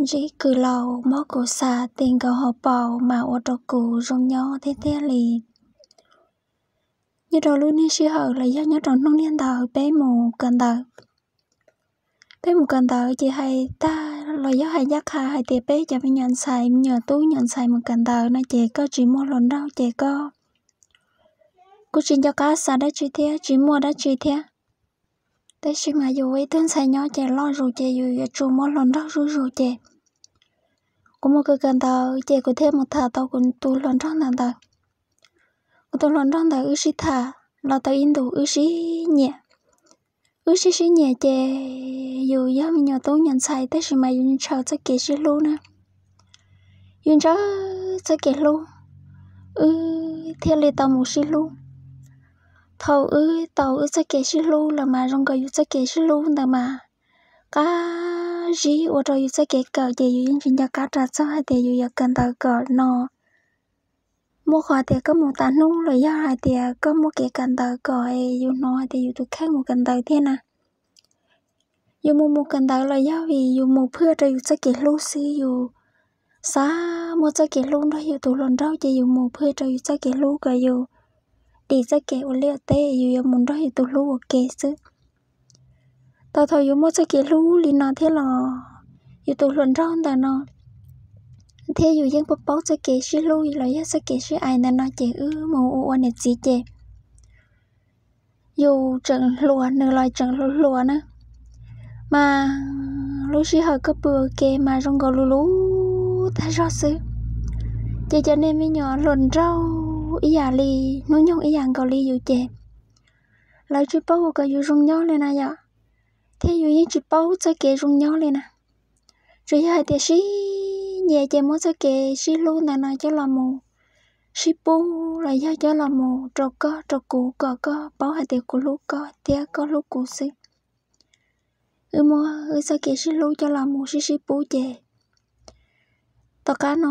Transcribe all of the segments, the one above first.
Ntsib kws laus muab kuv xa ti nkaus hauv paus mas ua rau kuv zoo nyob tiag tiag li. Nyob rau lub niag sij hawm los yog nyob rau hnub niag ntawd peb mus kawm ntawv. Peb mus kawm ntawv ces hais tag los yog hais ncaj qha hais tias peb cov me nyuam ntxhais, me nyuam tub nyuam ntxhais mus kawm ntawv no ces koj tsis muaj hluas nraug ces koj kuj tsis nco qab xav dab tsi thiab, tsis muaj dab tsi thiab. Tab sis mas yus ua ib tug ntxhais nyob ces loj zus ces yus yuav tsum muaj hluas nraug zuj zus ces kuv mus kawm kawm ntawv ces kuv thiaj mus tham tau kuv tus hluas nraug ntawd ntawd. Kuv tus hluas nraug ntawd wb sib tham los tau ib ntus wb sib nyiam. Wb sib sib nyiam ces yus yog me nyuam tub nyuam ntxhais tab sis mas yus ntshaw txoj kev sib hlub na. Yus ntshaw txoj kev hlub, wb thiaj li tau mus sib hlub. Thaum wb tau wb txoj kev sib hlub los mas zoo nkaus yus txoj kev sib hlub ntawd mas qab zib ua rau yus txoj kev kawm ces yus yeej tsis nco qab ras txog hais tias yus yuav kawm ntawv kom no muaj qhov tias koj mus tas hnub los yog hais tias koj muaj kev kawm ntawv kom yus hnov hais tias yus tus kheej mus kawm ntawv thiab na. Yus mus mus kawm ntawv los yog vim yus mus phwj rau yus txoj kev hlub xwb, yus xav muaj txoj kev hlub nrog yus tus hluas nraug ces yus mus phwj rau yus txoj kev hlub kom yus dim txoj kev ua liaj teb, yus yuav mus nrog yus tus hlub ua ke xwb. Tau thaum yus muaj txoj kev hlub li no thiab los yus tus hluas nraug ntawm no thiab yus yeej paub paub txoj kev sib hlub los yog txoj kev sib aim ntawm no ces wb mus ua ua niam txiv ces yus tseem hluas nws los tseem hluas hluas na. Mas lub sij hawm koj pw ua ke mas zoo nkaus lus lus tag zog xwb. Ces cov niag me nyuam hluas nraug ib yam li hnub nyoog ib yam nkaus li yus ces lawv tsis paub ua kom yus zoo nyob li na yom, thiab yus yeej tsis paub txoj kev zoo nyob li na. Tsuas yog hais tias sib nyiam ces muab txoj kev sib hlub ntawd no coj los mus sib pub los yog coj los mus rau koj rau kuv kom koj paub hais tias kuv hlub koj thiab koj hlub kuv xwb. Wb muab wb txoj kev sib hlub coj los mus sib sib pub ces tom qab no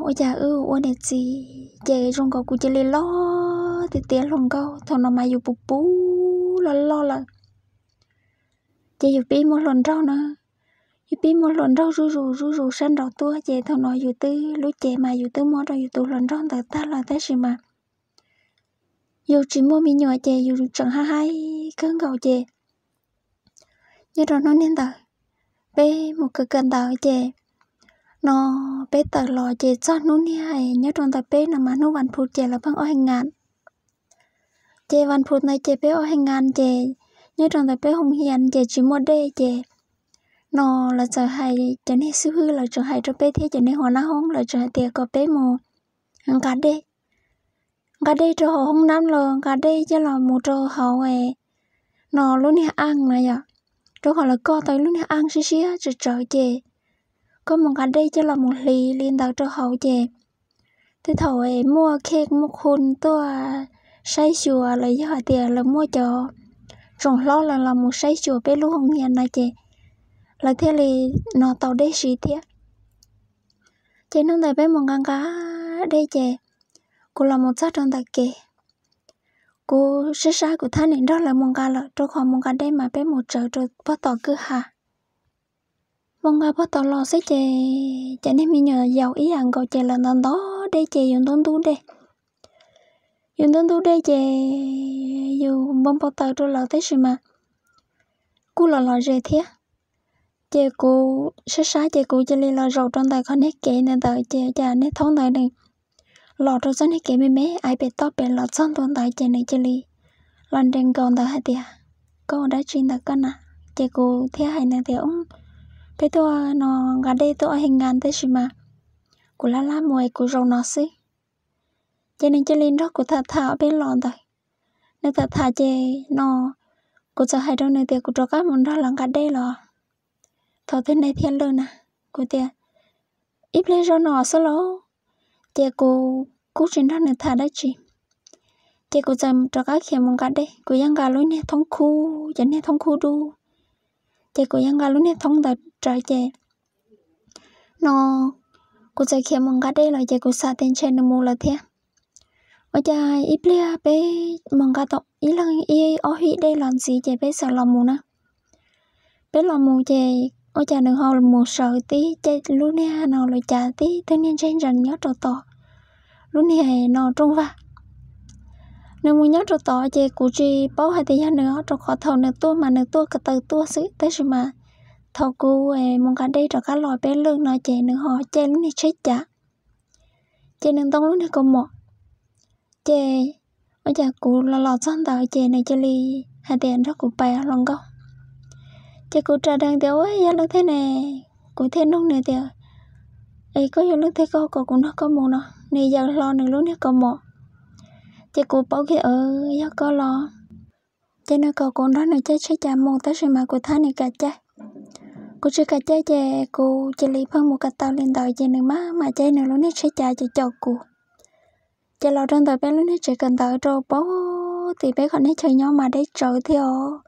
ua cas wb ua niam txiv ces zoo nkaus kuv cia li loj tiav tiav hluas nkauj, thaum no mas yus puv puv loj loj lawm. Ces yus pib muaj hluas nraug na, yus pib muaj hluas nraug zuj zus zuj zus sab nraud tuaj ces thaum no yus twb lub cev mas yus twb muab rau yus tus hluas nraug ntawd tag lawm tab sis mas yus tsis muaj me nyuam ces yus tseem hab haib kawg nkaus ces nyob rau hnub niag ntawd peb mus kawm kawm ntawv ces no peb tawm los ces txog hnub niag nyob rau ntawm peb no mas hnub vas phuv ces lawv pheej ua hais ngas. Ces vas phuv ntawd ces peb ua hais ngas ces nyob rau ntawm peb hoo hias ces tsis muaj dej ces no lawv txawm hais cov niag xib hwb lawv txawm hais rau peb thiab cov niag hua nab hoob lawv txawm hais tias kom peb mus nqa dej, nqa dej rau hauv hoob nab los nqa dej coj los mus rau hauv no lub niag aj na yom, rau qhov lawv koj tau lub niag aj siab siab tsawv tsawv ces koj mus nqa dej coj los mus hliv li ntawd rau hauv ces tej thaum muaj khej muaj khu tuaj saib xyuas los yog hais tias lawv muaj cov tsoom hlob lawv los mus saib xyuas peb lub hoo hias no ces lawv thiaj li no tau dej siv thiab. Ces hnub ntawd peb mus nqa nqa dej ces kuv los mus txog rau ntawm kev, kuv sab sab kuv thab niam nrog lawv mus nqa lawm rau qhov mus nqa dej mas peb mus tsawv rau pog tom kwj ha. Mus nqa pog tom los xwb ces cov niag me nyuam yaus ib yam nkaus ces lawv ntov ntov dej ces yus ntub ntub dej. Yus ntub ntub dej ces yus npau npau taws rau lawv tab sis mas kuj los los ze thiab. Ces kuv sab sab ces kuv cia li los zaum rau ntawm qhov niag kev ntawd ntawd ces cas niag thoob ntawd nws los rau txoj niag kev me me ais pem toj pem los txog ntua ntawd ces nws cia li los nres nkaus ntawd hais tias, koj ua dab tsi ntawm koj na? Ces kuv thiaj hais nws tias, peb tuaj no nqa dej tuaj ua hais ngas tab sis mas kuv laj laj mus es kuv zaum no xwb. Ces nws cia li nrog kuv tham tham ob peb los ntawd. Nws tham tham ces no kuv txawm hais rau nws tias kuv rov qab mus nrog lawv nqa dej los thaum twg nej thiaj lig na. Kuv tias, ib pliag zoj no xwb los. Ces kuv kuj tsis nrog nws tham dab tsi. Ces kuv txawm rov qab khiav mus nqa dej, kuv yeej nqa lub niag thoob khub, cov niag thoob khub dub. Ces kuv yeej nqa lub niag thoob ntawd rawv ces no kuv txawm khiav mus nqa dej los ces kuv xav tias ntshe nws mus lawm thiab. Ua cas ib pliag peb mus nqa tau ib leeg ib ob hib dej los ntxiv ces peb txawm los mus na. Peb los mus ces ua cas nws ho mus sawv tib caij lub niag no lawv cav tib tug niag ntseg ntsees nyob rau tom lub niag no rooj vag. Nws mus nyob rau tod ces kuv tsis paub hais tias yog nws, rau qhov thaum nws tuaj mas nws tuaj ko taw tuaj xwb, tab sis mas thaum kuv mus nqa dej rov qab los peb lwj no ces nws ho caij lub niag tsheb cav, ces nws ntoo lub niag kaus mom. Ces ua cas kuv los los txog ntawd ces nws cia li hais tias nrog kuv pais hluas nkauj. Ces kuv ras dees tias ua yog leej twg ne, kuv thiaj nug nws tias es koj yog leej twg koj kom kuv nrog koj mus no, nws yaws hlo nws lub niag kaus mom. Ces kuv paub kiag yog koj los. Ces nws kom kuv nrog nws caij tsheb cav mus tab sis mas kuv thab nws kam caij. Kuv tsis kam caij ces kuv cia li pheej mus ko taw li ntawd ces nws maj mam caij nws lub niag tsheb cav ces caum kuv. Ces los rau ntawm peb lub niag tsev kawm ntawv rau pem tim peb qhov niag chaw nyob mas deb tsawv thiab os.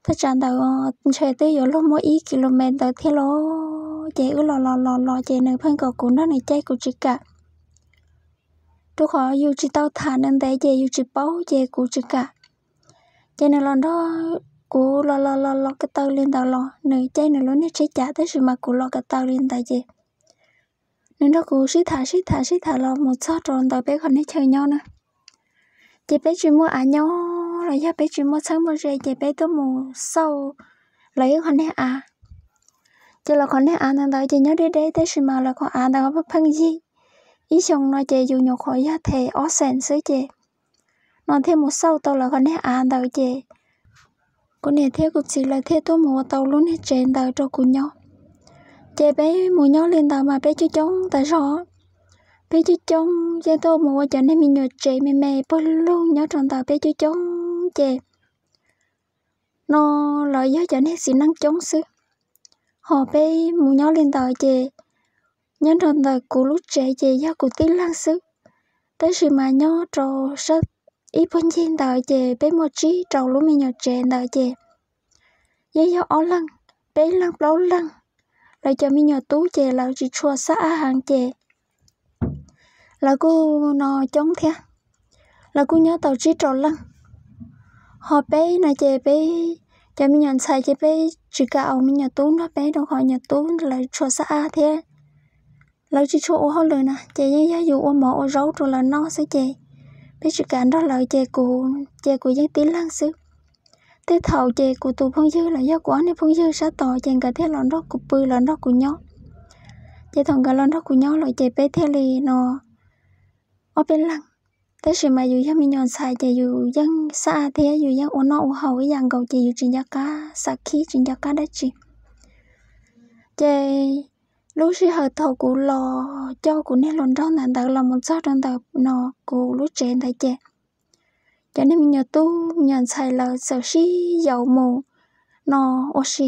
Thaj tsam ntawd ntshe twb yuav luag muaj ib kis lus mev ntawd thiab los. Ces wb los los los los ces nws pheej kom kuv nrog nws caij kuv tsis kam. Rau qhov yus tsis tau tham ntev ntev ces yus tsis paub ces kuv tsis kam. Ces nws los nrog kuv los los los los ko taw li ntawd los nws caij nws lub niag tsheb cav tab sis mas kuv los ko taw li ntawd ces nws nrog kuv sib tham sib tham sib tham los mus txog rau ntawm peb qhov niag chaw nyob na. Ces peb tsis muaj av nyob los yog peb tsis muaj txheeb muaj ze ces peb tuaj mus xauj lawv ib qhov niag av. Ces lawv qhov niag av ntawd ntawd ces nyob deb deb tab sis mas lawv qhov av ntawd pheej yig. Ib xyoo no ces yus nyuam qhuav yog them ob xees xwb ces no thiaj mus xauj tau lawv qhov niag av ntawd ces kuv niam thiab kuv txiv lawv thiaj tuaj mus ua tau lub niag tsev ntawd rau kuv nyob. Ces peb mus nyob li ntawd mas peb coob coob tas zog. Peb coob coob yeej tuaj mus ua cov niag me nyuam tsev me me pawg lug nyob rau ntawd peb coob coob ces no lawv yog cov niag txiv neej coob xwb. Ho peb mus nyob li ntawd ces nyob rau ntawm kuv lub tsev ces yog kuv tib leeg xwb. Tab sis mas nyob rau sab ib puag ncig ntawd ces peb muaj tsib rau lub me nyuam tsev ntawd ces yeej yog ob leeg, peb leeg plaub leeg. Lawv cov me nyuam tub ces lawv tsis tshua xab ab heev ces lawv kuj no coob thiab. Lawv kuj nyob tau tsib rau leej. Ho peb no ces peb cov me nyuam ntxhais ces peb tsis kam ua me nyuam tub nrog peb rau qhov nyuam tub lawv tshua xab ab thiab lawv tsis tshua ua hauj lwm na ces yeej yog yus ua mov ua zaub rau lawv noj xwb ces peb tsis kam nrog lawv ces kuv ces kuv yeej tib leeg xwb. Tej thaum ces kuv tus phooj ywg los yog kuv ob niag phooj ywg sab tod ces nkawd thiaj los nrog kuv pw los nrog kuv nyob. Ces thaum nkawd los nrog kuv nyob lawm ces peb thiaj li no ob peb leeg. Tab sis mas yus yog me nyuam ntxhais ces yus yeej xab ab thiab yus yeej ua noj ua haus ib yam nkaus ces yus tsis nco qab xav khib tsis nco qab dab tsi. Ces lub sij hawm thaum kuv los coj kuv niag hluas nraug ntawd ntawd los mus txog rau ntawm no kuv lub tsev ntawd ces cov niag me nyuam tub me nyuam ntxhais lawv txawm sib yaum mus no ua si.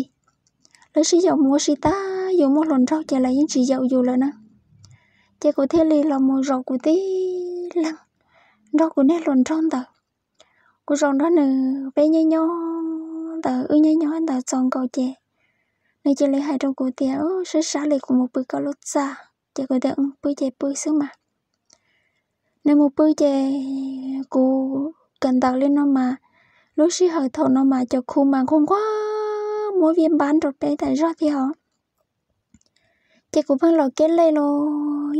Lawv sib yaum mus ua si tag yus muaj hluas nraug ces lawv yeej tsis yaum yus lawm na. Ces kuv thiaj li los mus zaum kuv tib leeg nrog kuv niag hluas nraug ntawd. Kuv zaum nrog nws peb nyob nyob ntawd wb nyob nyob ntawd txaus nkaus ces nws cia li hais rau kuv tias sab sab li kuv mus pw koj lub txaj ces kuv tias pw ces pw xwb mas. Nws mus pw ces kuv kawm ntawv li no mas lub sij hawm thaum no mas cov khu mas nquag nquag muab viaj npab rau peb tas zog thiab os. Ces kuv pheej los kev lej los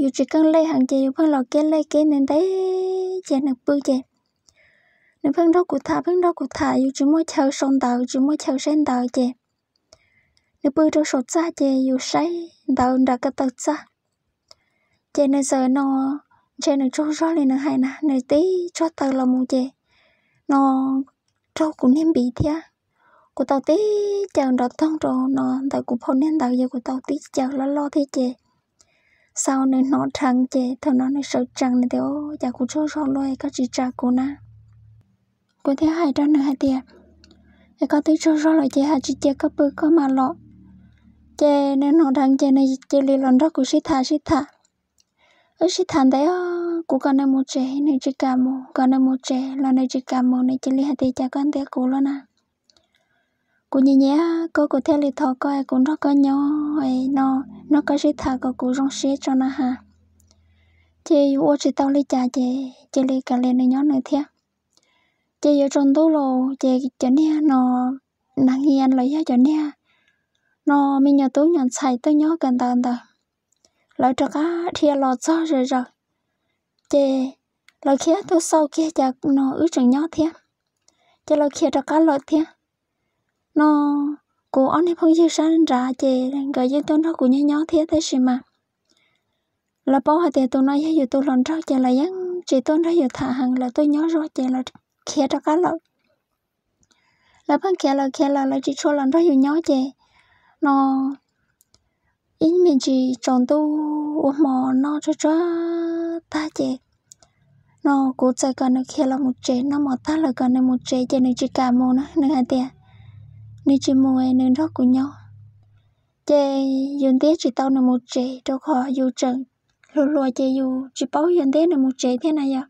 yus tsis keej lej heev ces yus pheej los kev lej kev ntev ntev ces nws pw ces nws pheej nrog kuv tham pheej nrog kuv tham yus tsis muaj chaw sau ntawv tsis muaj chaw saib ntawv ces nws pw rau saum txaj ces yus saib ntawv nram ko taw txaj. Ces nws txawm no ntshe nws tsaug zog li nws hais na nws tib tsuag taw los mus ces no raug kuv niag npiv thiab. Kuv tau tib caws nrov toog rau no ntawm kuv phau niag ntawd yog kuv tau tib caws loj loj thiab ces xav nws hnov dheev ces thaum no nws sawv tsees nws tias cas kuv tsaug zog luaj koj tsis tsa kuv na. Kuv thiaj hais rau nws hais tias es koj twb tsaug zog lawm ces ha tsis cia koj pw koj mam los. Ces nws hnov dheev ces nws cia li los nrog kuv sib tham sib tham. Wb sib tham ntev kuv kom nws mus tsev nws tsis kam mus kom nws mus tsev los nws tsis kam mus nws cia li hais tias cas koj ntiab kuv luaj na. Kuv nyiam nyiam koj kuv thiaj li thov koj kuv nrog koj nyob no nrog koj sib tham kom kuv zoo siab tso na ha. Ces yus ua tsis tau li cas ces cia li kav liam nws nyob nws thiab. Ces yuav tsaus ntuj los ces cov niag no nas hias los yog cov niag no me nyuam tub nyuam ntxhais tuaj nyob kawm ntawv ntawd, lawv rov qab dhia los txog zom zaws, ces lawv khiav tuaj xauj kiag cas no wb tseem nyob thiab, ces lawv khiav rov qab lawm thiab. No kuv ob niag phooj ywg sab nrad ces nkawd yeej tuaj nrog kuv nyob nyob thiab, tab sis mas lawv paub hais tias tus no yog yus tus hluas nraug ces lawv yeej tsis tuaj nrog yus tham heev, lawv tuaj nyob zog ces lawv khiav rov qab lawm. Lawv pheej khiav lawm khiav lawm, lawv tsis tshua los nrog yus nyob ces no ib me ntsis tsaus ntuj ua hmo noj tsuag tsuag tag ces no kuv txawm kom nws khiav los mus tsev, noj mov tag lawm kom nws mus tsev ces nws tsis kam mus na, nws hais tias nws tsis mus, nws nrog kuv nyob. Ces yus ntiab tsis tau nws mus tsev, rau qhov yus tseem hluas hluas ces yus tsis paub yus ntiab nws mus tsev thiab na yom.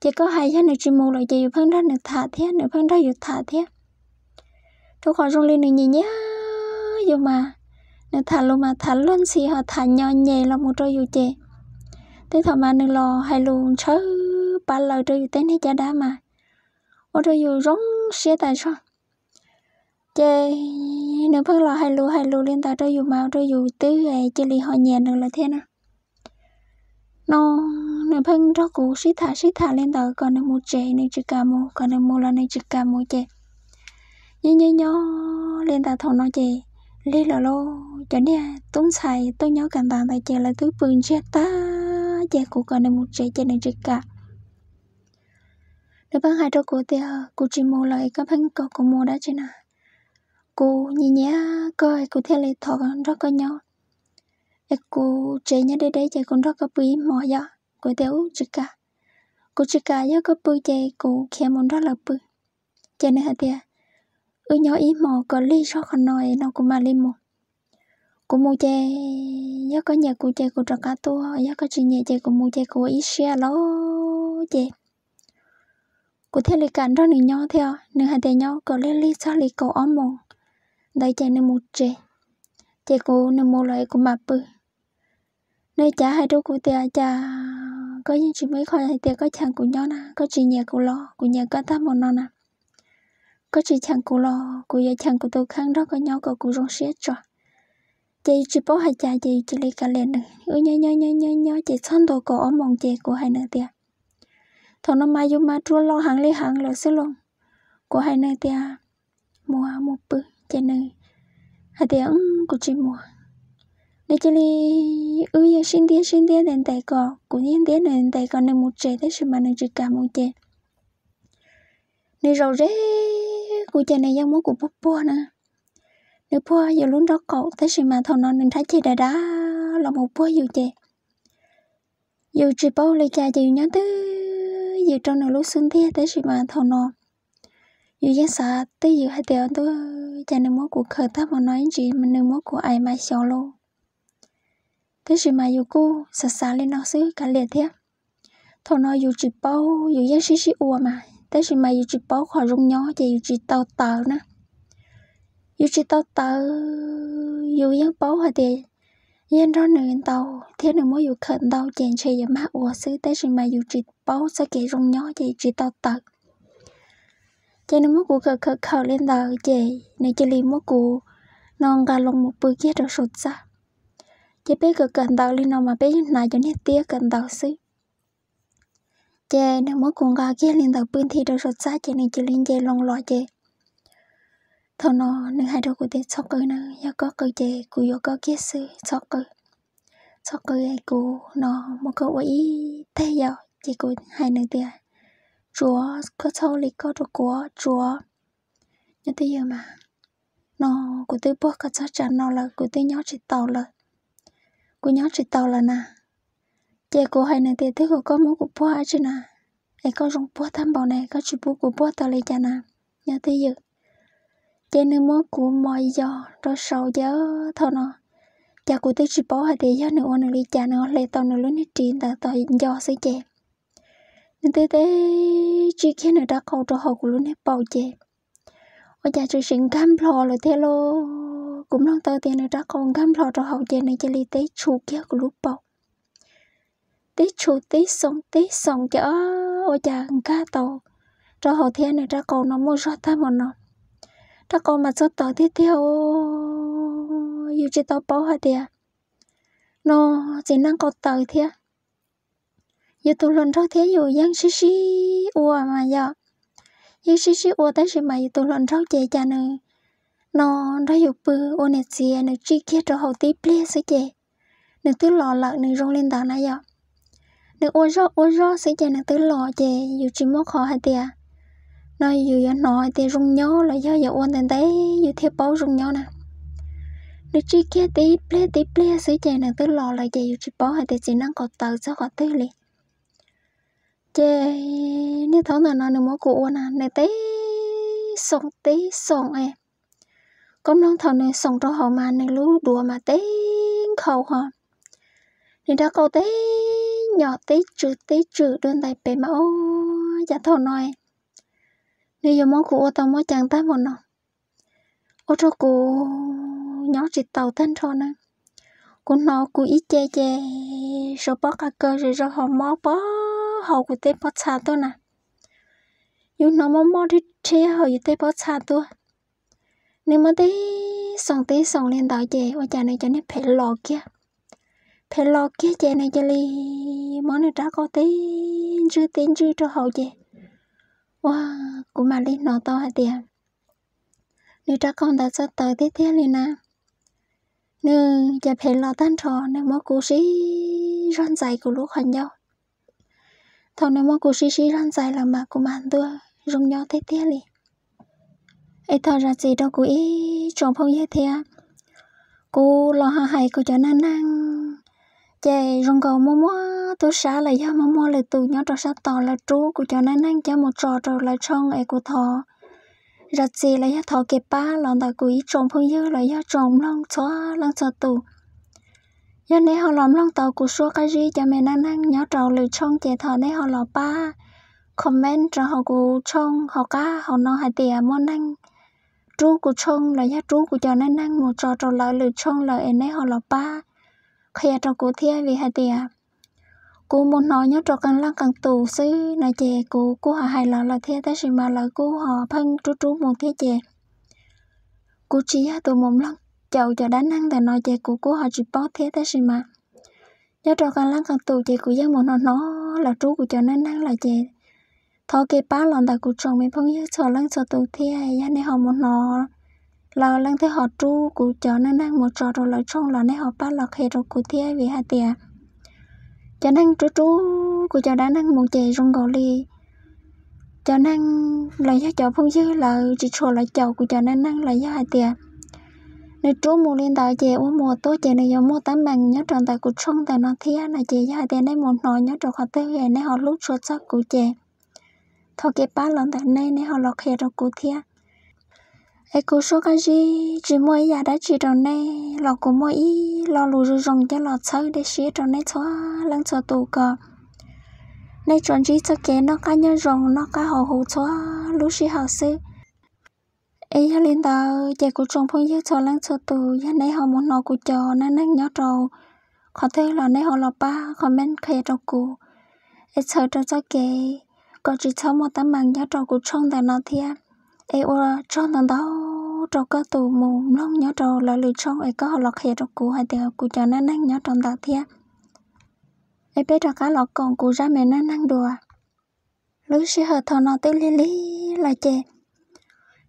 Ces koj hais yog nws tsis mus lawm ces yus pheej nrog nws tham thiab, nws pheej nrog yus tham thiab, rau qhov zoo li nws nyiam nyiam yus mas, nws tham lus mas tham luag ntxhi ho tham nyo nyem los mus rau yus ces tej thaum mas nws los hais lus ntshaw pab lawv rau yus tej niag caj dab mas ua rau yus zoo siab tas zog. Ces nws pheej los hais lus hais lus li ntawd rau yus mas ua rau yus twb cia li ho nyiam nws lawm thiab na. No nws pheej nrog kuv sib tham sib tham li ntawd kom nws mus tsev nws tsis kam mus, kom nws mus los nws tsis kam mus ces nyob nyob nyob li ntawd thaum no ces lig lawm lauj, cov niag tub ntxhais tuaj nyob kawm ntawv ntawd ces lawv twb pw ntsiag tag ces kuv kom nws mus tsev ces nws tsis kam. Nws pheej hais rau kuv tias kuv tsis mus lawm es koj pheej kom kuv mus dab tsi na, kuv nyiam nyiam koj kuv thiaj li thov nrog koj nyob, es kuv tsev nyob deb deb ces kuv nrog koj pw ib hmos yom. Kuv tias ub tsis kam, kuv tsis kam, yog koj pw ces kuv khiav mus nrog lawv pw. Ces nws hais tias wb nyob ib hmos kom lig zog qhov no es no kuv mam li mus. Kuv mus ces yog koj nyiam kuv ces kuv rov qab tuaj, yog koj tsis nyiam ces kuv mus ces kuv ua ib siab lawm ces kuv thiaj li kam nrog nws nyob thiab. Nws hais tias nyob kom lig lig txog li kaum ob moos ntawd ces nws mus tsev, ces kuv nws mus lawm kuv mam pw. Nws cav hais rau kuv tias cas koj yeej tsis muaj ib qho hais tias koj cheem kuv nyob na, koj tsis nyiam kuv los kuv nyiam koj tag npaum no na, koj tsis cheem kuv los kuv yuav cheem kuv tus kheej nrog koj nyob kom kuv zoo siab tso. Ces tsis paub hais cas ces cia li kav liam nws, wb nyob nyob nyob nyob nyob ces txog ntua kaum ob moos ces kuv hais nws tias thaum no mas yus mas rua lo heev li heev lawm xwb lauj. Kuv hais nws tias mus mus pw, ces nws hais tias kuv tsis mus. Nws cia li, wb yeej sib ntiab sib ntiab ntev ntev kom kuv yeej ntiab nws ntev kom nws mus tsev tab sis mas nws tsis kam mus ces nws zaum ze kuv ces nws yeej muab kuv puag puag na. Nws puag yus lub nraub qaum tab sis mas thaum no nws nrab ceg dav dav los mus puag yus ces yus tsis paub li cas ces yus nyob twj ywm rau nws lub xub ntiag tab sis mas thaum no yus yeej xav twj ywm hais tias ntuj, cas nws muab kuv khaws tag npaum no ib ntsis nws muab kuv aim mas xyov lauj. Tab sis mas yus kuj xav xav li no xwb kav liam thiab. Thaum no yus tsis paub, yus yeej sib sib ua mas tab sis mas yus tsis paub qhov zoo nyob ces yus tsis tau tawv na. Yus tsis tau tawv, yus yeej paub hais tias yog nrog nws ntau thiab nws muab yus khawm ntau ces ntshe yuav mag ua xwb tab sis mas yus tsis paub txoj kev zoo nyob ces yus tsis tau tawv. Ces nws muab kuv khawm khawm khawm li ntawd ces nws cia li muab kuv no nqa loo mus pw kiag rau saum txaj. Ces peb kawm kawm ntawv li no mas peb yeej hnav cov niag tiab kawm ntawv xwb. Ces nws muab kuv nqa kiag li ntawd pw nthi rau saum txaj ces nws cia li nce loo los ces thaum no nws hais rau kuv tias txhob qw na, yog koj qw ces kuv yuav koj kiag xwb, txhob qw. Txhob qw, kuv no muab koj ua ib teg yom. Ces kuv hais nws tias tsuav, koj txhob ua li koj rau kuv, tsuav. Nyob twj ywm mas no kuv twb puag koj txog tsam no lawm kuv twb nyob tsis tau lawm. Kuv nyob tsis tau lawm na. Ces kuv hais nws tias twb kom koj muab kuv puag dab tsi na, es koj zoo puag tag npaum ne koj tsis pub kuv puag tau li cas na, nyob twj ywm. Ces nws muab kuv mos yos rau saud ces thaum no cas kuv twb tsis paub hais tias yog nws ua nws li cas nws hle tau nws lub niag ris ntawd tom nco xwb ces nws twb teb tsis kiag nws rab qau rau hauv kuv lub niag paum ces ua cas tshwm sim nkag nplho lawm thiab lauj. Kuv mloog tau tias nws rab qau nkag nplho rau hauv ces nws cia li teb tshum kiag kuv lub paum. Teb tshum teb xoom teb xoom ces ua cas nkag tau rau hauv thiab nws rab qau no muaj zog tag npaum no. Rab qau mas txog tod tiag tiag os. yus tsis tau paub hais tias no txiv neej qau taws thiab. Yus tus hluas nraug thiab yus yeej sib sib ua mas yog, yeej sib sib ua tab sis mas yus tus hluas nraug ces cas nws no nrog yus pw ua niam txiv, nws tsij kiag rau hauv tib pliag xwb ces nws twb los lawm, nws zoo li ntawd na yom. Nws ua zog ua zog xwb ces nws twb los ces yus tsis muaj qhov hais tias no yus yuav hnov hais tias zoo nyob los yog yuav ua ntev ntev yus thiaj paub zoo nyob na. Nws tsij kiag tib pliag tib pliag xwb ces nws twb los lawm ces yus tsis paub hais tias txiv neej qau taws txog qhov twg li. Ces niaj thaum ntawm no nws muab kuv ua na, nws tib xoom tib xoom es, koj mloog thaum nws xoom rau hauv mas nws lub duav mas tib nkhaus ho, nws rab qau tib nyom tib tswm tib tswm dua ntais pem mas ua cas thaum no nws yuav muab kuv ua tau muaj ceem tag npaum no. Ua rau kuv nyob tsis taus tag nrho na. Kuv hnov kuv ib ce ces saum pob qa kaw zom zaws ho mob puag hauv kuv tej pob txha tuaj na. Yus hnov mob mob rhiab rhiab hauv yus tej pob txha tuaj. Nws muab tib xoom tib xoom li ntawd ces ua cas nws cov niag phem los kiag. Phem los kiag ces nws cia li muab nws rab qau tib ntswj tib ntswj rau hauv ces ua, kuv mam li hnov tau hais tias nws rab qau ntawd txawj tawv tiag tiag li na. Nws ces phem los tag nrho, nws muab kuv sib zog ntxais kuv lub qhov ncauj. Thaum nws muab kuv sib sib zog ntxais lawm mas kuv mam ntuj zoo nyob tiag tiag li. Es thov zam txim rau kuv ib tsoom phooj ywg thiab. Kuv los ho hais kuv cov neej neeg, ces zoo nkaus muaj muaj tub sab los yog muaj muaj lwm tus nyob rau sab tod lawv rub kuv cov neej neeg coj mus tso rau lawv tshooj es kuv thov zam txim los yog thov kev pab los ntawm kuv ib tsoom phooj ywg los yog tsoom mloog txhua leej txhua tus. Yog nej ho los mloog tau kuv suab qab zib cov me neej neeg nyob rau lwm tshooj ces thov nej ho los pab comment rau hauv kuv tshooj hauv qab hauv no hais tias muaj neeg rub kuv tshooj los yog rub kuv cov neej neeg mus tso rau lawv lwm tshooj lawm es nej ho los pab qhia rau kuv thiab vim hais tias kuv mus hnov nyob rau qee leej qee tus xwb no ces kuv kuj ho hais lawv lawm thiab tab sis mas lawv kuj ho pheej rub rub mus thiab ces kuv tsis yog tus mus mloog caum cov dab neeg ntawm no ces kuv kuj ho tsis paub thiab tab sis mas nyob rau qee leej qee tus ces kuv yeej mus hnov hnov lawv rub kuv cov neej neeg lawm ces thov kev pab los ntawm kuv tsoom me phooj ywg txhua leej txhua tus thiab yog nej ho mus hnov lawv leej twg ho rub kuv cov neej neeg mus tso rau lawv tshooj los nej ho pab los qhia rau kuv thiab vim hais tias cov neeg rub rub kuv cov dab neeg mus ces zoo nkaus li cov neeg los yog cov phooj ywg lawv tsis tshua los caum kuv cov neej neeg los yog hais tias nws rub mus li ntawd ces ua mus tuaj ces nws yuav muaj teeb meem nyob rau ntawm kuv tshooj ntawm no thiab no ces yog hais tias nej mus hnov nyob rau qhov twg es nej ho hlub tshua txog kuv ces thov kev pab los ntawm nej, nej ho los qhia rau kuv thiab. Es kuv suab qab zib tsis muaj ib yam dab tsi rau nej los kuv muaj ib lo lus zoo zoo coj los txhawb dej siab rau nej txhua leej txhua tus kom nej tsuas ntsib txoj kev noj qab nyob zoo noj qab haus huv txhua lub sij hawm xwb. Es yog li ntawd ces kuv tsoom phooj ywg txhua leej txhua tus yog nej ho mus hnov kuv cov neej neeg nyob rau qhov twg los nej ho los pab comment qhia rau kuv es txhawb rau txoj kev kom tsis txhob muaj teeb meem nyob rau kuv tshooj ntawm no thiab. Es ua tsaug ntau ntau rau koj tus mus mloog nyob rau lawv lwm tshooj es koj ho los qhia rau kuv hais tias kuv cov neej neeg nyob rau ntawd thiab. Es peb rov qab los koom kuv zaj me neej neeg dua. Lub sij hawm thaum no twb lig lig lawm ces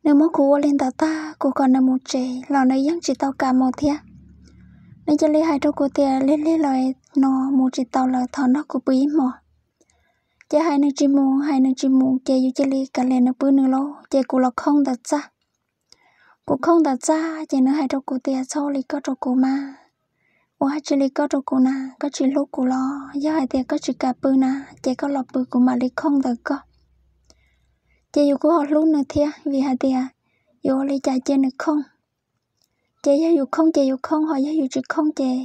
nws muab kuv ua li ntawd tag kuv kom nws mus tsev los nws yeej tsis tau kam mus thiab. Nws cia li hais rau kuv tias lig lig lawm no mus tsis tau lawm thov nrog kuv pw ib hmos. Ces hais nws tsis mus hais nws tsis mus ces yus cia li kav liam nws pw nws lauj ces kuv los khooj ntawm txaj. Kuv khooj ntawm txaj ces nws hais rau kuv tias txhob ua li koj rau kuv mas, ua tsis li koj rau kuv na, koj tsis hlub kuv los yog hais tias koj tsis kam pw na ces koj los pw kuv mam li khooj ntawm koj. Ces yus kuj ho hlub nws thiab vim hais tias yus ua li cas cia nws khooj. Ces yog yus khooj ces yus khooj ho yog yus tsis khooj ces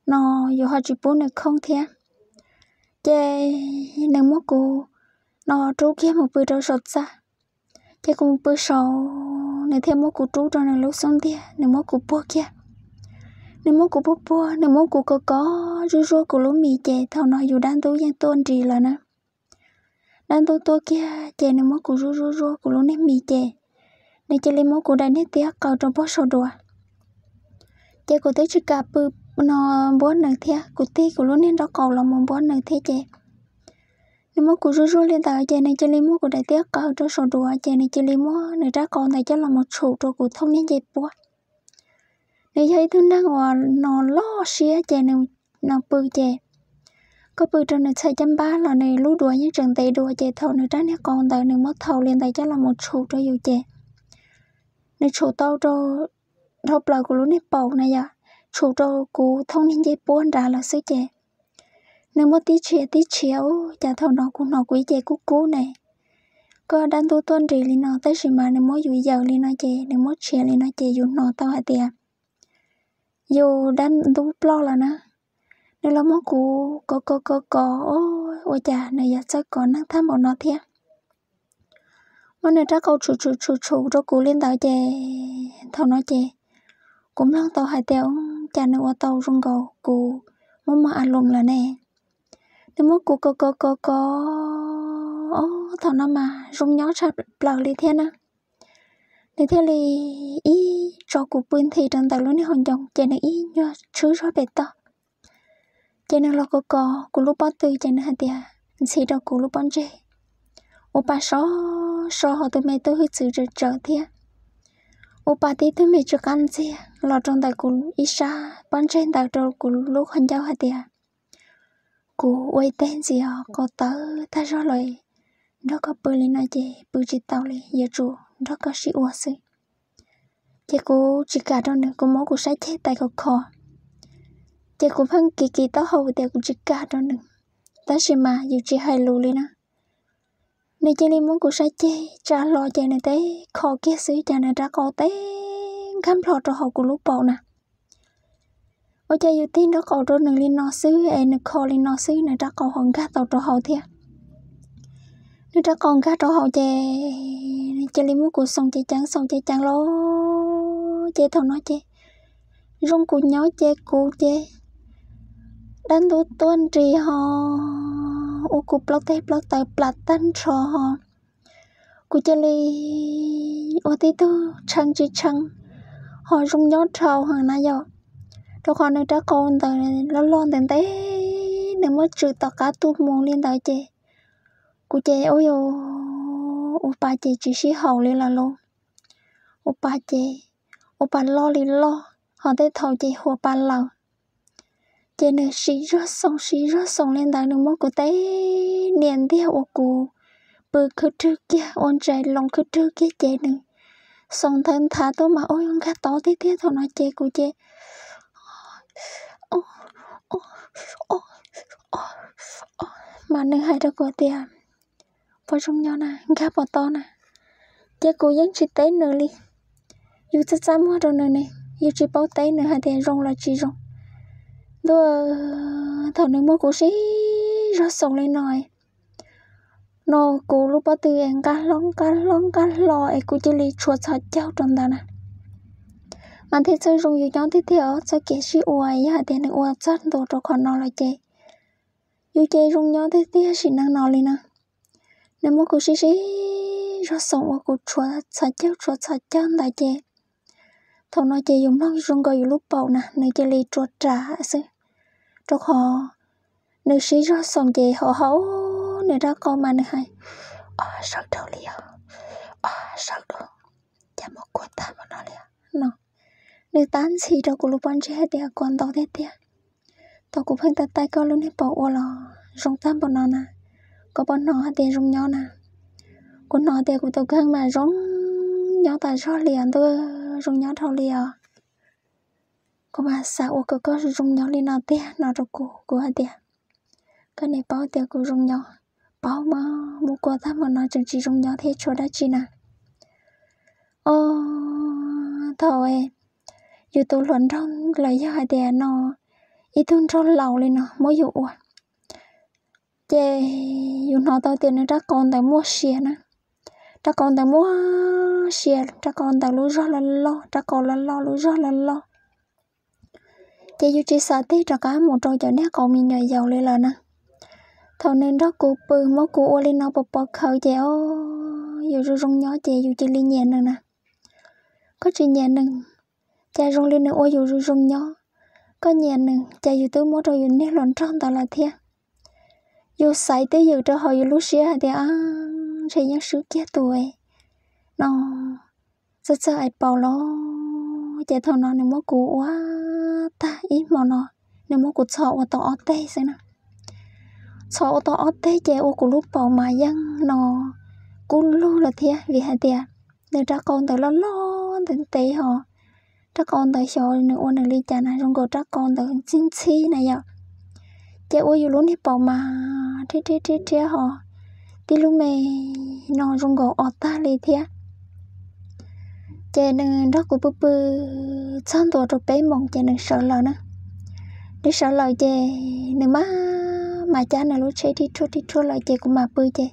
no yus ho tsis pub nws khooj thiab. Ces nws muab kuv no rub kiag mus pw rau saum txaj. Ces kuv mus pw saud nws thiaj muab kuv rub rau nws lub xub ntiag nws muab kuv puag kiag. Nws muab kuv puag puag nws muab kuv kov kov zuj zuaj kuv lub mis ces thaum no yus dab ntub yeej tuaj nris lawm na. Dab ntub tuaj kiag ces nws muab kuv zuj zuj zuaj kuv lub niag mis ces nws cia li muab kuv daim niag tiab qaws rau puag saum duav. Ces kuv twb tsis kam pw no npuab nws thiab, kuv tig kuv lub niag nraub qaum los mus npuab nws thiab ces nws muab kuv zuj zuaj li ntawd ces nws cia li muab kuv daim tiab qaws rau saum duav ces nws cia li muab nws rab qau ntawd coj los mus tshum rau kuv thooj niag ncej puab. Nws yog ib tug neeg uas no loj siab ces nws no pw ces koj pw rau nws txhais caj npab los nws lub duav yeej tseem ntev dua ces thaum nws rab niag qau ntawd nws muab thau li ntawd coj los mus tshum rau yus ces nws tshum tau rau dhau plaws kuv lub niag paum na yom, tshum rau kuv thooj niag ncej puab nrad lawm xwb ces nws muab tib tshiav tib tshiav ub, cas thaum no kuv hnov kuv ib ce kub kub ne. Koj dab ntub tuaj nris li no tab sis mas nws muab yus yaws li no ces nws muab tshiav li no ces yus hnov tau hais tias yus dab ntub ploj lawm na. Nws los muab kuv kov kov kov kov, ua cas nws yuav txawj kov neeg tag npaum no thiab. Muab nws rab qau tshum tshum tshum tshum rau kuv li ntawd ces thaum no ces kuv mloog tau hais tias cas nws ua tau zoo nkaus kuv muaj muaj a loos lawm ne. Nws muab kuv kov kov kov kov, ob, thaum no mas zoo nyob tshaj plaws li thiab na. Nws thiaj li ib tso kuv pw nthi rau ntawm lub niag hauv ncoo ces nws ib nyuag tshwb zog pem toj. Ces nws los kov kov kuv lub pob tw ces nws hais tias ntxhi rau kuv lub pob ntseg. Ua pa so so hos tus me tub hwj txwv tsawv tsawv thiab. Ua pa tib tug me tsw qab ntxiag los rau ntawm kuv ib sab pob ntseg ntawd rau kuv lub qhov ncauj hais tias kuv ua ib teg ntxiv os, qau tawv tag zog lawm, nrog koj pw li no ces pw tsis tau li, yuav tsum nrog koj sib ua xwb. Ces kuv tsis kam rau nws, kuv muab kuv sab ceg tais khov kho. Ces kuv pheej kiv kiv taub hau tias kuv tsis kam rau nws, tab sis mas yus tsis hais lus li na. Nws cia li muab kuv sab ceg tsa hlo ces nws teb kho kiag xwb ces nws rab qau teb nkag nplho rau hauv kuv lub paum na. Ua cas yus tig nraub qaum rau nws li no xwb es nws kho li no xwb nws rab qau ho nkag tau rau hauv thiab. Nws rab qau nkag rau hauv ces nws cia li muab kuv xoom ceev ceev xoom ceev ceev los ces thaum no ces zoo kuv nyob ces kuv ces dab ntub tuaj nris ho ua kuv plaub teg plaub taw plam tag nrho ho. Kuv cia li ua tib tug tshee tsis tshee ho zoo nyob dhau heev na yom. Rau qhov nws rab qau ntawd loj loj ntev ntev, nws muab tswm tom qab tuaj mus li ntawd ces kuv ces ua yus ua pa ces tsis sib haum li lawm lauj. Ua pa ces ua pa loj li loj ho tej thaum ces huas pa lawm. Ces nws siv zog xoom siv zog xoom li ntawd nws muab kuv teb niam ntiag ua kuv pw khwb rwg kiag ua ntsais loo khwb rwg kiag ces nws xoom ntawd nthav tuaj mas ua yus nkag tod tiag tiag thaum no ces kuv ces mas nws hais rau kuv tias puas zoo nyob na, nkag puas tau na. Ces kuv yeej tsis teb nws li. Yus txaj txaj muag rau nws ne, yus tsis paub teb nws hais tias zoo los tsis zoo. Ntuj, thaum nws muab kuv siv zog xoom li no no kuv lub pob tw es nqa hlo nqa hlo nqa hlo es kuv cia li tshuav txhos caug rau ntawd na. Mas thiaj txawj zoo yus nyob tiag tiag os, txoj kev sib ua yog hais tias nws ua txog ntua rau qhov no lawm ces yus ces zoo nyob tiag tiag sim neej no li na. Nws muab kuv sib sib zog xoom ua kuv tshuav txhos caug tshuav txhos caug ntawd ces thaum no ces yus mloog zoo nkaus yus lub paum na nws cia li rua ras xwb, rau qhov nws sib zog xoom ces hauv hauv nws rab qau mas nws hais, o, sawv dhau li os, o, sawv dhau, cas muab kuag tag npaum no li os no. Nws tab ntxhi rau kuv lub pob ntseg hais tias kuv ntau tiag tiag, tau kuv pheej tab taij koj lub niag paum ua los zoo tag npaum no na, koj puas hnov hais tias zoo nyob na? Kuv hnov tias kuv tus kheej mas zoo nyob tas zog li os ntuj, zoo nyob dhau li os. Kuv mas xav ua kom koj zoo nyob li no tiag no rau kuv, kuv hais tias, koj niam paub tias kuv zoo nyob, paub mas muab kuag tag npaum no tseem tsis zoo nyob thiab tshuav dab tsi na? O, thaum yus tus hluas nraug los yog hais tias no ib tug nraug laus li no muab yus ua, ces yus hnov tau tias nws rab qau ntawd muaj sia na, rab qau ntawd muaj sia, rab qau ntawd lub zog loj loj, rab qau loj loj lub zog loj loj. Ces yus tsis xav tig rov qab mus rau cov niag qau me nyuam yaus li lawm na. Thaum nws nrog kuv pw muab kuv ua li no pov pov khawv ces o, yus zoo zoo nyob ces yus cia li nyiam nws na. Koj tsis nyiam nws, Cas zoo li nws ua yus zoo zoo nyob, koj nyiam nws, cas yus twb muab rau yus niag hluas nraug ntawd lawm thiab. Yus xaiv twj ywm rau hauv yus lub siab hais tias, a, ntshe yeej swb kiag tus no, txawj txawj ais paus los, ces thaum no nws muab kuv ua tag ib hmo no, nws muab kuv txhos ua tau ob teg xwb na. Txhos ua tau ob teg ces ua kuv lub paum mas yeej no kub lug lawm thiab, vim hais tias nws rab qau ntawd loj loj ntev ntev ho, rab qau ntawd xyov nws ua nws li cas na, zoo nkaus rab qau ntawd ntxhib ntxhib na yom. Ces ua yus lub niag paum mas rhiab rhiab rhiab rhiab ho, tib lub me no zoo nkaus os tag li thiab. Ces nws nrog kuv pw pw txog ntua rau peb moos ces nws sawv lawm na. Nws sawv lawm ces nws mam, mam cab nws lub tsheb rhib rhuaj rhib rhuaj lawm ces kuv mam pw ces,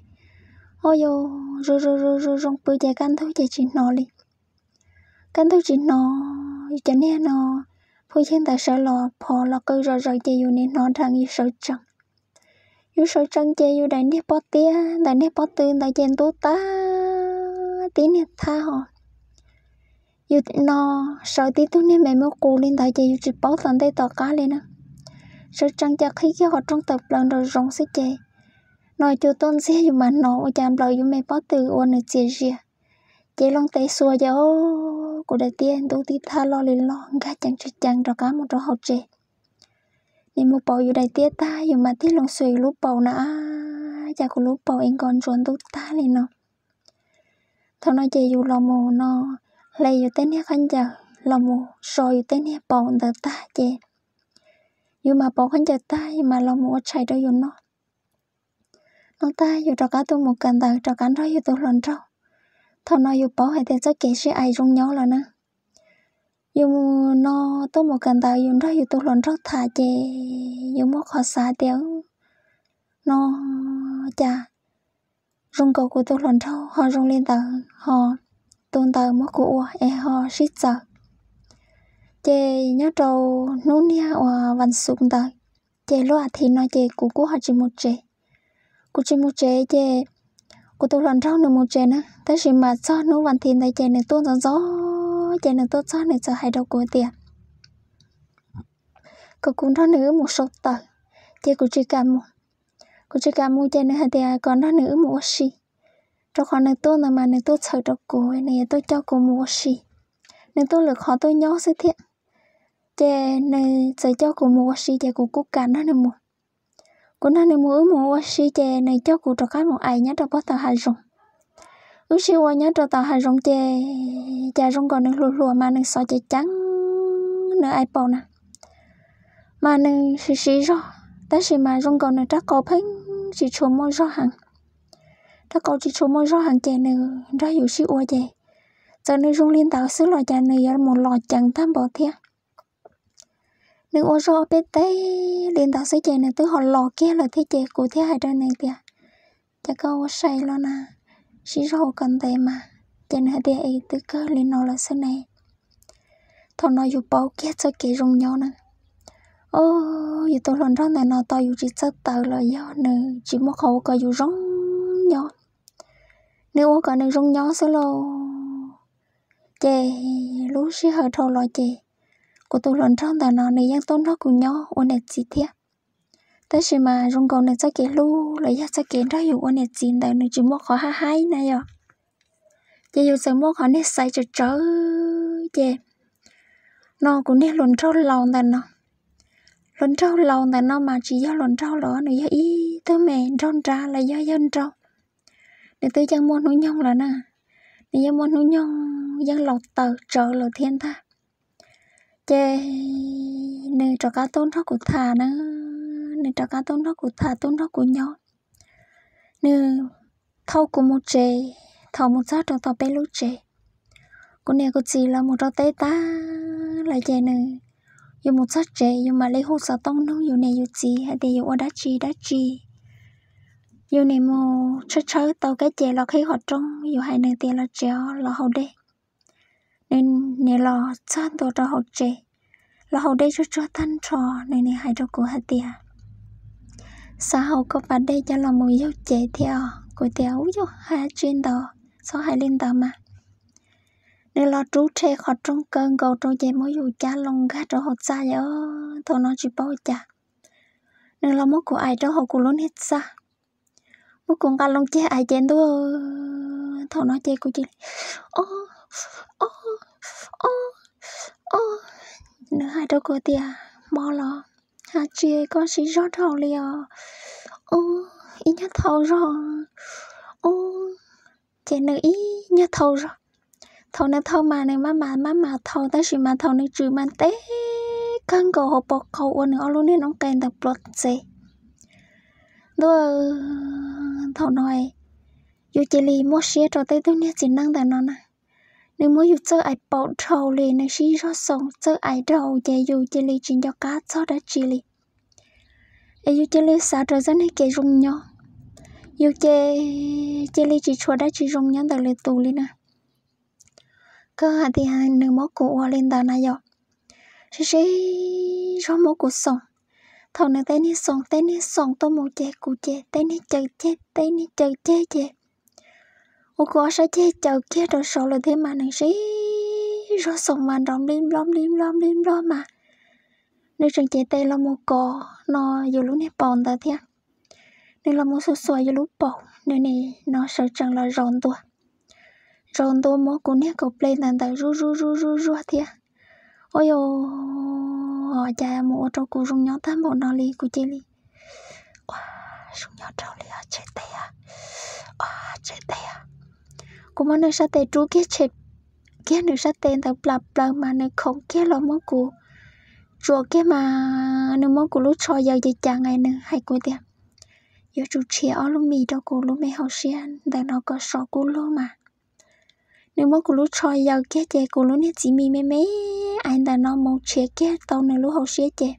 o yog zoo zoo zoo zoo pw ces kaj ntug ces tsis hnov li. Kaj ntug tsis hnov, yus cov niag no, phooj ywg ntawd sawv los phov los qw zom zaws ces yus nim hnov nrheev yus sawv tsees. Yus sawv tsees ces yus daim niag pob tiab ntawm niag pob tw ntawd ces ntub tag tib niag thab ho. Yus no sawv tib tug niag me muaj qus li ntawd ces yus tsis paub tom ntej tom qab li na. Sawv tsees ces qhib kiag qhov rooj tawm plaws nraum zoov xwb ces no cua tuaj ntxiag yus mas hnov ua cas nplawm yus me pob tw ua nws txias zias. Ces loo tes xuas ces o, kuv daim tiab ntub tib thab loj li loj nkag ceev tsis ceev rov qab mus rau hauv tsev. Nim mus pauv yus daim tiab tag yus mam tig loo xuas yus lub paum na, cas kuv lub paum es nkos ntsuas ntub tag li no. Thaum no ces yus los mus no, hle yus tej niag khaub ncaws los mus so yus tej niag paum ntawd tag ces yus mam pauv khaub ncaws tag yus mam los mus ua tshais rau yus noj. Noj tag yus rov qab tuaj mus kawm ntawv rov qab nrog yus tus hluas nraug. Thaum no yus paub hais tias txoj kev sib aim zoo nyob lawm na. Yus no tuaj mus kawm ntawv yus nrog yus tus hluas nraug tham ces yus muaj qhov xav tias no cas zoo nkaus kuv tus hluas nraug ho zoo li ntawd ho, tus ntawd muab kuv ua es ho sib txawv. Ces nyob rau hnub niag uas vas xuv ntawd, ces lub a thiv no ces kuv kuj ho tsis mus tsev. Kuv tsis mus tsev ces kuv tus hluas nraug nws mus tsev na, tab sis mas txog hnub vas thiv ntawd ces nws tuaj ntxov ntxov, ces nws tuaj txog nws txawm hais rau kuv tias kom kuv nrog nws wb mus sau taws, ces kuv tsis kam mus. Kuv tsis kam mus ces nws hais tias kom nrog nws wb mus ua si, rau qhov nws tuaj ntawd mas nws tuaj txhawm rau kuv, nws yuav tuaj coj kuv mus ua si. Nws tuaj lwm qhov tuaj nyob xwb thiab, ces nws txawm coj kuv mus ua si ces kuv kuj kam nrog nws mus. Kuv nrog nws mus wb mus ua si ces nws coj kuv rov qab mus aim nyob rau pem tom hav zoov. Wb sib ua nyob rau tom hav zoov ces cas zoo nkaus nws hluas hluas mas nws xov ceev ceev, nws aim paum na, mas nws siv siv zog, tab sis mas zoo nkaus nws rab qau pheej tsis tshua muaj zog heev. Rab qau tsis tshua muaj zog heev ces nws nrog yus sib ua ces txawm nws zoo li ntawd xwb los cas nws yuav mus los ceev tag npaum thiab. Nws ua zog ob peb teg li ntawd xwb ces nws twb ho los kiag lawm thiab ces kuv thiaj hais rau nws tias, cas koj ua sai los na, sib zog ua kom ntev mas. Ces nws hais tias es twb kawg li no lawm xwb ne. Thaum no yus paub kiag txoj kev zoo nyob na. O, yus tus hluas nraug ntawm no tau yus tsis txawj tawv los yog nws tsis muaj qhov ua kom yus zoo nyob. Nws ua kom nws zoo nyob xwb lauj. Ces lub sij hawm dhau los ces kuv tus hluas nraug ntawm no nws yeej tuaj nrog kuv nyob ua niam txiv thiab. Tab sis mas zoo nkaus nws txoj kev hlub los yog txoj kev nrog yus ua niam txiv ntawd nws tsis muaj qhov hab haib na yom. Ces yus txawm muaj qhov niag xaiv tsawv tsawv ces no kuv niag hluas nraug laus ntawm no, hluas nraug laus ntawm no mas tsis yog hluas nraug los nws yog ib tug me nraug nrab los yog yawg nraug. Nws twb yeej muaj hnub nyoog lawm na, nws yeej muaj hnub nyoog yeej laus taws tsawv lawm thiab ntag. Ces nws rov qab tuaj nrog kuv tham na, nws rov qab tuaj nrog kuv tham tuaj nrog kuv nyob. Nws thauj kuv mus tsev, thaum mus txog rau tom peb lub tsev, kuv niam kuv txiv lawv mus rau teb tag lawm ces nws, yus mus txog tsev yus mam li hu xov tooj nug yus niam yus txiv hais tias yus ua dab tsi dab tsi. Yus nim mus tshawb tshawb tau kab ces los qhib qhov rooj, yus hais nws tias los tsev os, los haus dej. Nws nim los txog ntua rau hauv tsev, los haus dej tsuag tsuag tag nrho, nws nim hais rau kuv hais tias, xav haus koj pas dej coj los mus yaug cev thiab os. Kuv tias, ub, yog hais tsis ntau, txhob hais li ntawd mas. Nws los rub rhe qhov rooj kaw nkaus rau ces muab yus cab loo nkag rau hauv txaj os. Thaum no tsis paub cas, nws los muab kuv aim rau hauv kuv lub niag txaj, muab kuv nqa loo ceg aim ces ntuj, thaum no ces kuv cia li, o, o, o, o. Nws hais rau kuv tias, Mob los, ha tsis koj sib zog dhau li os, o, ib nyuag thaum zog, o. Ces nws ib nyuag thaum zog, thaum nws thaum mas nws maj mam maj mam thaum, tab sis mas thaum nws tswm mas teb kawg nkaus hauv paus qau ua nws ob lub niag noob qes ntawd pluav txev ntua. Thaum no yus cia li muaj siab rau tej tug niag txiv neej ntawm no na. Nws muab yus txawj aim paum dhau li, nws sib zog xoo txawj aim dhau ces yus cia li tsis nco qab txog dab tsi li. Es yus cia li xav rau txoj niag kev zoo nyob, yus ces cia li tsis tshuav dab tsi zoo nyob ntawm lwm tus li na. Kawg hais tias nws muab kuv ua li ntawd na yom, sib sib zog muab kuv xoo. Thaum nws tej niag xoo tej niag xoo tuaj mus ces kuv ces tej niag caws ceg tej niag caws ceg ces ua kuv ob sab ceg caws kiag rau saud lawm thiab mas nws sib zog xoo mas nrov nplij nploj nplij nploj nplij nploj mas nws tseem cev tes los mus kov no yus lub niag paum ntawd thiab. Nws los mus xuas xuas yus lub paum, nws nim no sawv tsees los zaum ntua, zaum ntua muab kuv niag kaum ple ntawd ntawd zuj zuj zuj zuj zuaj thiab. Ua yus cas mus ua rau kuv zoo nyob tag npaum no li, kuv cia li, ua, zoo nyob dhau li os, tshem tes, ua, tshem tes. Kuv muab nws sab tes rub kiag tshem kiag nws sab tes ntawd plas plaws mas nws khoov kiag los muab kuv tsuam kiag mas nws muab kuv lub tsho yaws ces cas nws hais kuv tias yuav tsum tshiav ob lub mis rau kuv lub me hauv siab ntawm no kom sov kub lug mas. Nws muab kuv lub tsho yaws kiag ces kuv lub niag txiv mis me me ntawm no mus tshiav kiag tau nws lub hauv siab ces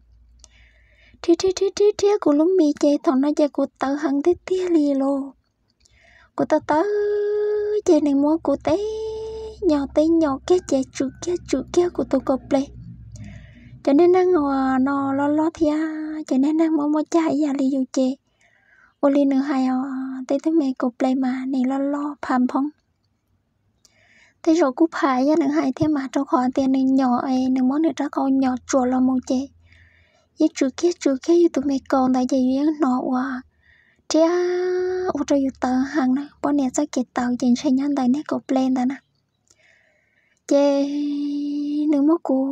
rhiab rhiab rhiab rhiab kuv lub mis ces thaum no ces kuv tawv heev tiag tiag li lauj. Kuv tawv tawv ces nws muab kuv teb nyom teb nyom kiag ces tswm kiag tswm kiag kuv tus kaum ple. Cov niag neeg uas no loj loj thiab cov niag neeg muaj muaj cag ib yam li yus ces ua li nws hais os, tej tug me kaum ple mas nim loj loj pham phoob. Tej zaum kuj pham ib yam nws hais thiab mas rau qhov tias nws nyom es nws muab nws rab qau nyom tsuam los mus ces yeej tswm kiag tswm kiag yus tus me kaus ntawd ces yus yeej hnov ua rhiab ua rau yus tawv heev na, poj niam txoj kev tawv ces ntshe nyob ntawm niag kaum ple ntawd na. Ces nws muab kuv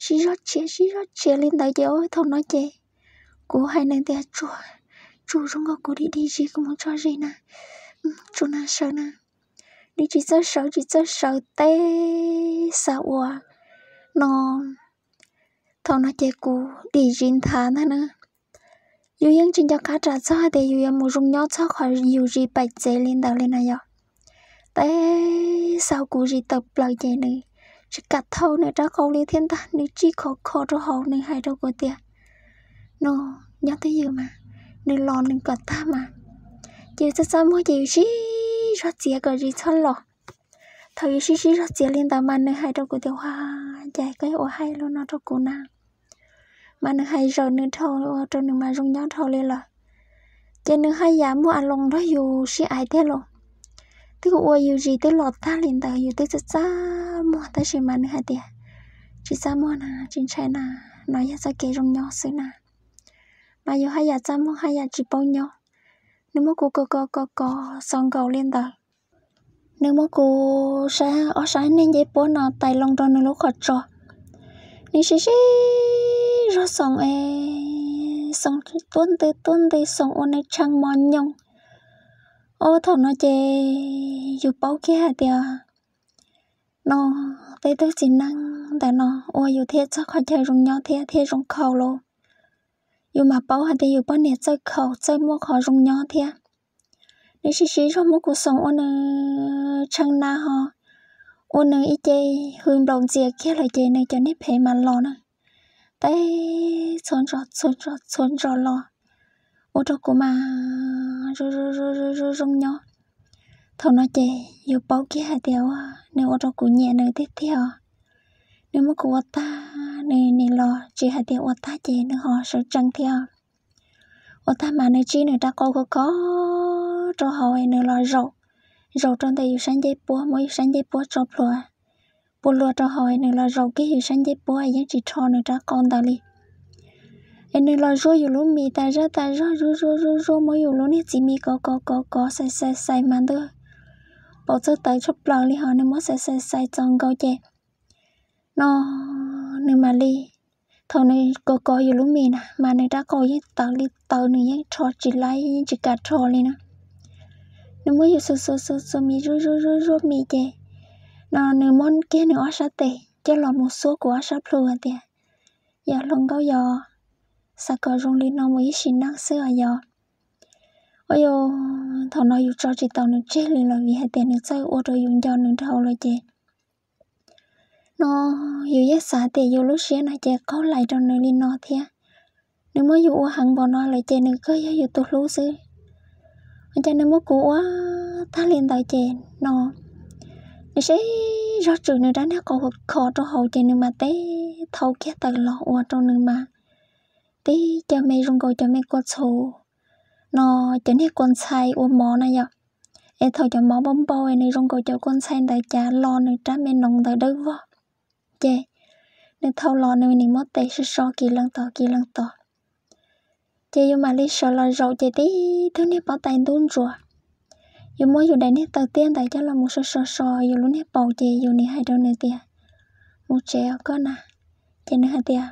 sib zog tshiav sib zog tshiav li ntawd ces thaum no ces kuv hais nws tias tsuag, tsuag zoo nkaus kuv dim dim zis kuv mus tso zis na, tsuag na sawv na. Nws tsis txawj sawv tsis txawj sawv teb xav ua no. Thaum no ces kuv dim zis nthav ntag na. Yus yeej tsis nco qab ras txog hais tias yus yuav mus zoo nyob txog qhov yus zis paim txev li ntawd li na yom. Teb xav kuv zis tawm plaws ces nws tsis kam thau nws rab qau li thiab ntag, nws tsij khov kho rau hauv nws hais rau kuv tias no nyob twj ywm mas, nws los nws kom tag mas. Ces yus txaj txaj muag ces yus sib zog txiav kom zis txhob los. Thaum yus sib sib zog txiav li ntawd mas nws hais rau kuv tias ua cas koj yuav ua hais lus no rau kuv na. Mas nws hais zawm nws dhau ua rau nws mas zoo nyob dhau li lawm. Ces nws haj yam muaj a loos nrog yus sib aim thiab los. Twb ua yus zis twb los tag li ntawd yus twb txaj txaj muag tab sis mas nws hais tias tsis txaj muag na, tsis ntshai na, no yog txoj kev zoo nyob xwb na. Mas yus haj yam txaj muag haj yam tsis paub nyob. Nws muab kuv kov kov kov kov xaus nkaus li ntawd. Nws muab kuv saib ob sab niag nceb puab no tais loo rau nws lub qhov tsos. Nws sib sib zog xoom es xoom tuab ntws tuab ntws xoom ua nws tshee mos nyoos. Ua thaum no ces yus paub kiag hais tias no tej tug txiv neej ntawm no ua yus thiaj txog qhov chaw zoo nyob thiab thiaj zoo khaus lauj. Yus mam paub hais tias yus poj niam txawj khaus txawj muaj qhov zoo nyob thiab. Nws sib sib zog muab kuv xoom ua nws tshee na ho ua nws ib ce hws nplaum ntxias kiag lawm ces nws cov niag phev mas los na. Teb txhua ntsos txhua ntsos txhua ntsos los ua rau kuv mas zoo zoo nyob. Thaum no ces yus paub kiag hais tias nws ua rau kuv nyiam nws tiag tiag os. Nws muab kuv ua tag, nws nim los tsis hais tias ua tag ces nws ho sawv tsees thiab. Ua tag mas nws tsij nws rab qau khov kho rau hauv nws los zaum, zaum rau ntawm yus sab ncej puab, muab yus sab ncej puab tso plhuav. pua luag rau hauv es nws los zaum kiag yus sab ncej puab es yeej tsis rho nws rab qau ntawd li. Es nws los zuaj yus lub mis tas zaj tas zog, zuaj zuaj zuaj zuaj muab yus lub niag txiv mis kov kov kov kov xais xais xais mas ntuj, paum txawj tawv tshaj plaws li hos nws muab xais xais xais txaus nkaus ces no nws mam li, thaum nws kov kov yus lub mis na mas nws rab qau yeej tawv li tawv, nws yeej rho tsis laib, yeej tsis kam rho li na. Nws muab yus xuas xuas xuas xuas mis zuaj zuaj zuaj zuaj mis ces no nws muab kiag nws ob sab tes coj los mus xuab kuv ob sab plhu hais tias, Yog hluas nkauj yog, xav kom zoo li no mus ib sim neej xwb os yog. Ua yog thaum no yus tso tsis tau nws tseg li lawm vim hais tias nws txawj ua rau yus nco nws dhau lawm ces no yus yeej xav tias yus lub siab na ces qaug lais rau nws li no thiab. Nws muab yus ua heev npaum no lawm ces nws kawg yog yus tus hlub xwb. Ua cas nws muab kuv ua tag li ntawd ces no nws sib zog tswm nws rab niag qau kho rau hauv ces nws mas teb thau kiag tawm los ua rau nws mas tib cov me zoo nkaus cov me kua txhu no, cov niag kua ntxhai ua mov na yom. Es thaum cov mov npau npau es nws zoo nkaus cov kua ntxhai ntawd cas lo nws rab me noov ntawd dawb vog. Ces nws thau los nws nim muab tes so so kiv leej tos kiv leej tos. Ces yus mam li sawv los zaum ces tib tug niag pob tais ntub ntsuav. Yus muab yus daim niag taw tiaj ntawd coj los mus so so so yus lub niag paum ces yus nim hais rau nws tias, Mus tsev os koj na. Ces nws hais tias,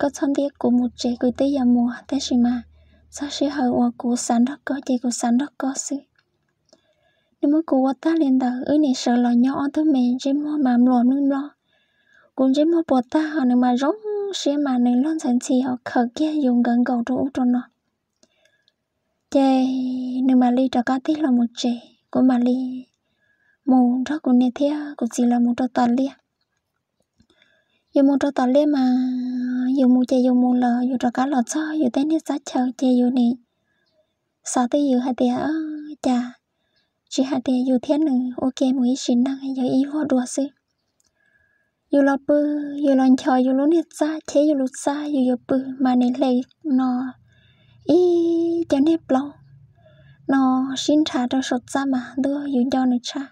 Koj txhob ntiab kuv mus tsev, kuv twb yuav mus tab sis mas txog sij hawm uas kuv xav nrog koj ces kuv xav nrog koj xwb. Nws muab kuv ua tag li ntawd wb nim sawv los nyob ob tug me ntsej muag mas mluas mloog mloog. Kuv ntsej muag puas tag hos nws mas zoo siab mas nws luag ntxhi ntxhi hos khawm kiag yus nkawd nkaus rau ub rau no. Ces nws mam li rov qab tig los mus tsev, kuv mam li mus nrog kuv niam thiab kuv txiv lawv mus rau tom liaj. Yus mus rau tom liaj mas yus mus ces yus mus lawm, yus rov qab los txog yus tej niag txaj chaw ces yus nim xav twj ywm hais tias, Cas tsis hais tias yus thiab nws ua ke mus ib sim neej yog ib vuag dua xwb. Yus los pw, yus los nchos yus lub niag txaj, cheb yus lub txaj, yus yuav pw mas nim hle no ib cov niag plaub no sib nrhav rau saum txaj mas ntuj yus nco nws tshaj.